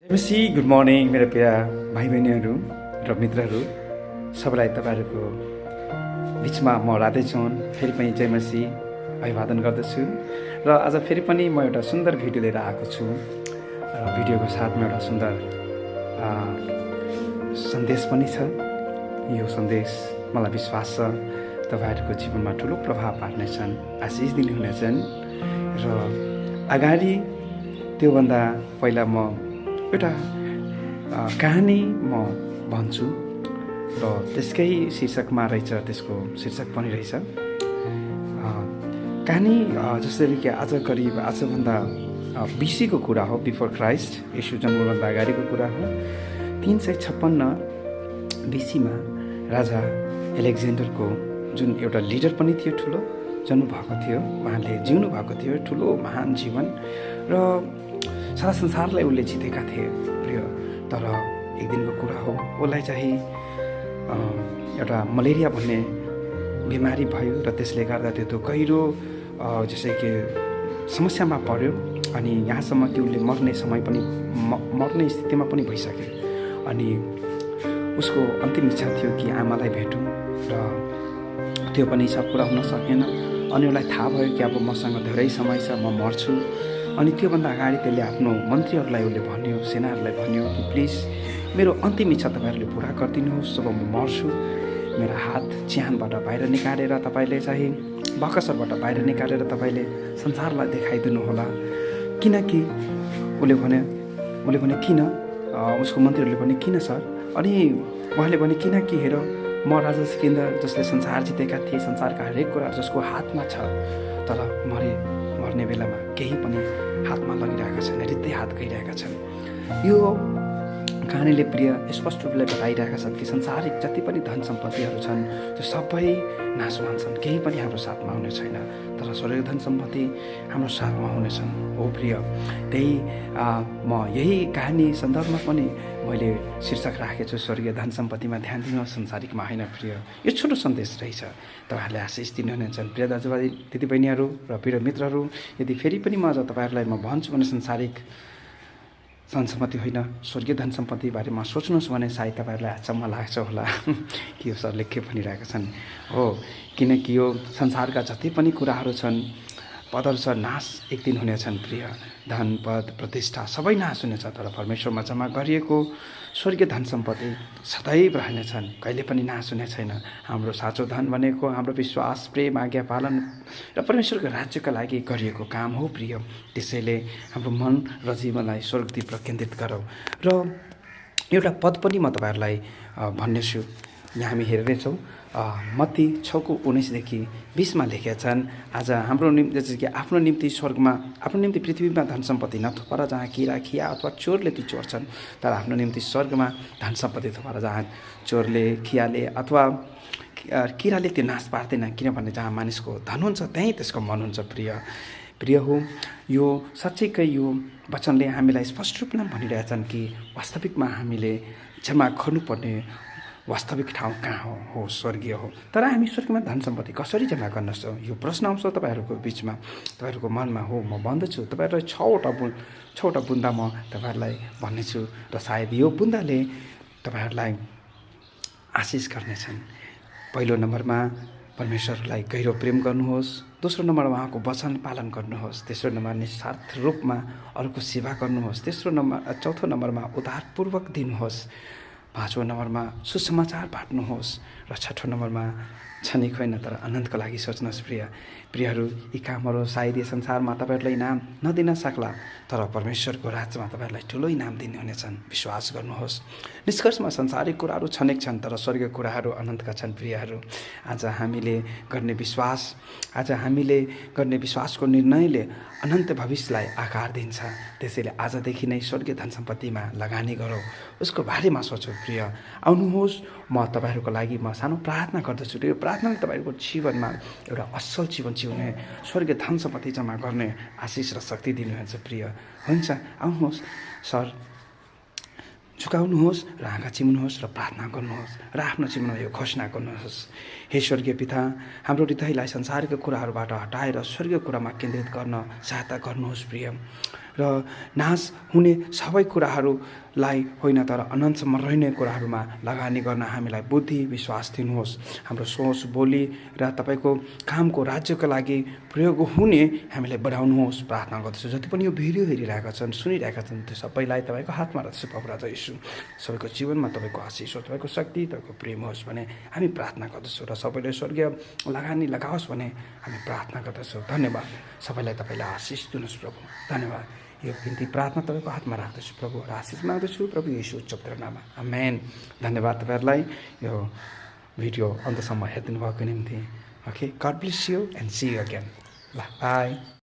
MC good morning मेरो प्रिय भाइ बहिनीहरू र मित्रहरू सबैलाई तपाईँहरूको बिचमा म राधेचौन फेरि पनि जय मसी अभिवादन गर्दछु र आज फेरि पनि म एउटा सुन्दर भिडियो लिएर आएको छु र भिडियोको साथमा एउटा सुन्दर सन्देश पनि छ। यो सन्देश मलाई विश्वास छ तपाईँहरूको जीवनमा ठुलो प्रभाव पार्नेछन्, आशिष दिनुहुनेछन्। र अगाडि त्योभन्दा पहिला म एउटा कहानी म भन्छु र त्यसकै शीर्षकमा रहेछ, त्यसको शीर्षक पनि रहेछ कहानी जसरी कि आजभन्दा बिसीको कुरा हो, बिफोर क्राइस्ट, यीशु जन्मभन्दा अगाडिको कुरा हो। 356 बिसीमा राजा एलेक्जेन्डरको जुन एउटा लिडर पनि थियो, ठुलो जन्मभएको थियो, उहाँले जिउनु भएको थियो ठुलो महान जीवन र सारा संसारलाई उसले जितेका थिए प्रिय। तर एक दिनको कुरा हो, उसलाई चाहिँ एउटा मलेरिया भन्ने बिमारी भयो र त्यसले गर्दा त्यो गहिरो जस्तै कि समस्यामा पर्यो अनि यहाँसम्म कि उसले मर्ने स्थितिमा पनि भइसक्यो। अनि उसको अन्तिम इच्छा थियो कि आमालाई भेटौँ र त्यो पनि इच्छा पुरा हुन सकेन। अनि उसलाई थाहा भयो कि अब मसँग धेरै समय छ, म मर्छु। अनि त्योभन्दा अगाडि त्यसले आफ्नो मन्त्रीहरूलाई उसले भन्यो, सेनाहरूलाई भन्यो कि प्लिज मेरो अन्तिम इच्छा तपाईँहरूले पुरा गरिदिनुहोस्। जब म मर्छु मेरो हात च्यानबाट बाहिर निकालेर तपाईँले चाहिँ बकसरबाट बाहिर निकालेर तपाईँले संसारलाई देखाइदिनु होला। किनकि उसले भने किन, उसको मन्त्रीहरूले भने किन सर? अनि उहाँले भने किनकि हेर, म राजा सिकन्दर जसले संसार जितेका थिए, संसारका हरेक कुरा जसको हातमा छ, तर मर्ने बेलामा केही पनि हातमा लगिरहेका छन्, रित्तै हात गइरहेका छन्। यो कहानीले प्रिय स्पष्ट रूपले बताइरहेका छन् कि संसारिक जति पनि धन सम्पत्तिहरू छन् त्यो सबै नाश हुन्छन्, केही पनि हाम्रो साथमा हुने छैन, तर स्वर्गीय धन सम्पत्ति हाम्रो साथमा हुनेछन्। हो प्रिय, त्यही म यही कहानी सन्दर्भमा पनि मैले शीर्षक राखेको छु, स्वर्गीय धन सम्पत्तिमा ध्यान दिनुहोस्, संसारिकमा होइन। प्रिय, यो छोटो सन्देश रहेछ, तपाईँहरूले आशिष दिनुहुनेछन्। प्रिय दाजुभाइ दिदीबहिनीहरू र प्रिय मित्रहरू, यदि फेरि पनि म अझ तपाईँहरूलाई म भन्छु भने संसारिक धन सम्पत्ति होइन, स्वर्गीय धन सम्पत्ति बारेमा सोच्नुहोस् भने सायद तपाईँहरूलाई अचम्म लाग्छ होला कि यो सरले के भनिरहेका छन्। हो, किनकि यो संसारका जति पनि कुराहरू छन्, पदहरू छ, नाश एक दिन हुनेछन् प्रिय। धन, पद, प्रतिष्ठा सबै नाश हुनेछ, तर परमेश्वरमा जम्मा गरिएको स्वर्गीय धन सम्पत्ति सदैव रहनेछन्, कहिले पनि नाश हुने छैन। हाम्रो साँचो धन भनेको हाम्रो विश्वास, प्रेम, आज्ञा पालन र परमेश्वरको राज्यका लागि गरिएको काम हो प्रिय। त्यसैले हाम्रो मन र जीवनलाई स्वर्गतिर केन्द्रित गरौँ। र एउटा पद पनि म तपाईँहरूलाई भन्नेछु। यहाँ हामी हेर्नेछौँ मत्ती 6:19-20 लेखेका छन्, आज हाम्रो निम्ति जस्तो कि आफ्नो निम्ति स्वर्गमा, आफ्नो निम्ति पृथ्वीमा धन सम्पत्ति नथुपार जहाँ किरा खिया अथवा चोरले ती चोर्छन्, तर आफ्नो निम्ति स्वर्गमा धन सम्पत्ति थुपार जहाँ चोरले, खियाले अथवा किराले त्यो नाश पार्दैन। किनभने जहाँ मानिसको धन हुन्छ त्यहीँ त्यसको मन हुन्छ प्रिय हो। यो साँच्चैकै यो वचनले हामीलाई स्पष्ट रूपमा भनिरहेछन् कि वास्तविकमा हामीले जम्मा गर्नुपर्ने वास्तविक ठाउँ कहाँ हो? स्वर्गीय हो। तर हामी स्वर्गमा धन सम्पत्ति कसरी जम्मा गर्न सक्छौँ? यो प्रश्न आउँछ तपाईँहरूको बिचमा, तपाईँहरूको मनमा। हो, म भन्दछु तपाईँहरूलाई छवटा बुन्दा म तपाईँहरूलाई भन्नेछु र सायद यो बुन्दाले तपाईँहरूलाई आशिष गर्नेछन्। पहिलो नम्बरमा परमेश्वरलाई गहिरो प्रेम गर्नुहोस्, दोस्रो नम्बरमा उहाँको वचन पालन गर्नुहोस्, तेस्रो नम्बर निस्वार्थ रूपमा अरूको सेवा गर्नुहोस्, चौथो नम्बरमा उदारपूर्वक दिनुहोस्, पाँचौँ नम्बरमा सुसमाचार बाँड्नुहोस् र छठौँ नम्बरमा क्षणिक होइन तर अनन्तको लागि सोच्नुहोस्। प्रियहरू, यी कामहरू सायद यस संसारमा तपाईँहरूलाई इनाम नदिन सक्ला, तर परमेश्वरको राज्यमा तपाईँहरूलाई ठुलो इनाम दिनुहुनेछन्, विश्वास गर्नुहोस्। निष्कर्षमा संसारिक कुराहरू क्षणिक छन्, तर स्वर्गीय कुराहरू अनन्तका छन्। प्रियहरू, आज हामीले गर्ने विश्वासको निर्णयले अनन्त भविष्यलाई आकार दिन्छ। त्यसैले आजदेखि नै स्वर्गीय धन सम्पत्तिमा लगानी गरौँ, उसको बारेमा सोचौँ। प्रिय, आउनुहोस्, म तपाईँहरूको लागि म सानो प्रार्थना गर्दछु। यो प्रार्थनाले तपाईँहरूको जीवनमा एउटा असल जीवन जिउने, स्वर्गीय धन सम्पत्ति जम्मा गर्ने आशिष र शक्ति दिनुहुन्छ। प्रिय हुन्छ, आउनुहोस्, सर झुकाउनुहोस् र आँखा चिम्नुहोस् र प्रार्थना गर्नुहोस् र आफ्नो जीवनमा यो घोषणा गर्नुहोस्। हे स्वर्गीय पिता, हाम्रो हृदयलाई संसारका कुराहरूबाट हटाएर स्वर्गीय कुरामा केन्द्रित गर्न सहायता गर्नुहोस् प्रिय। र नाश हुने सबै कुराहरूलाई होइन तर अनन्तसम्म रहने कुराहरूमा लगानी गर्न हामीलाई बुद्धि विश्वास दिनुहोस्। हाम्रो सोच बोली र तपाईँको कामको राज्यको लागि प्रयोग हुने हामीलाई बढाउनुहोस् प्रार्थना गर्दछु। जति पनि यो भिडियो हेरिरहेका छन् सुनिरहेका छन् त्यो सबैलाई तपाईँको हातमा राख्दछु प्रभु राजा येशू। सबैको जीवनमा तपाईँको आशिष होस्, तपाईँको शक्ति, तपाईँको प्रेम होस् भने हामी प्रार्थना गर्दछौँ र सबैले स्वर्गीय लगानी लगाओस् भने हामी प्रार्थना गर्दछौँ। धन्यवाद। सबैलाई तपाईँले आशिष दिनुहोस् प्रभु। धन्यवाद। यो बिन्ती प्रार्थना तपाईँको हातमा राख्दछु प्रभु र आशिष माग्दछु प्रभु येशू उच्च नाममा। आमेन। धन्यवाद तपाईँहरूलाई यो भिडियो अन्तसम्म हेरिदिनु भएको निम्ति। Okay, God bless you and see you again. ल बाई।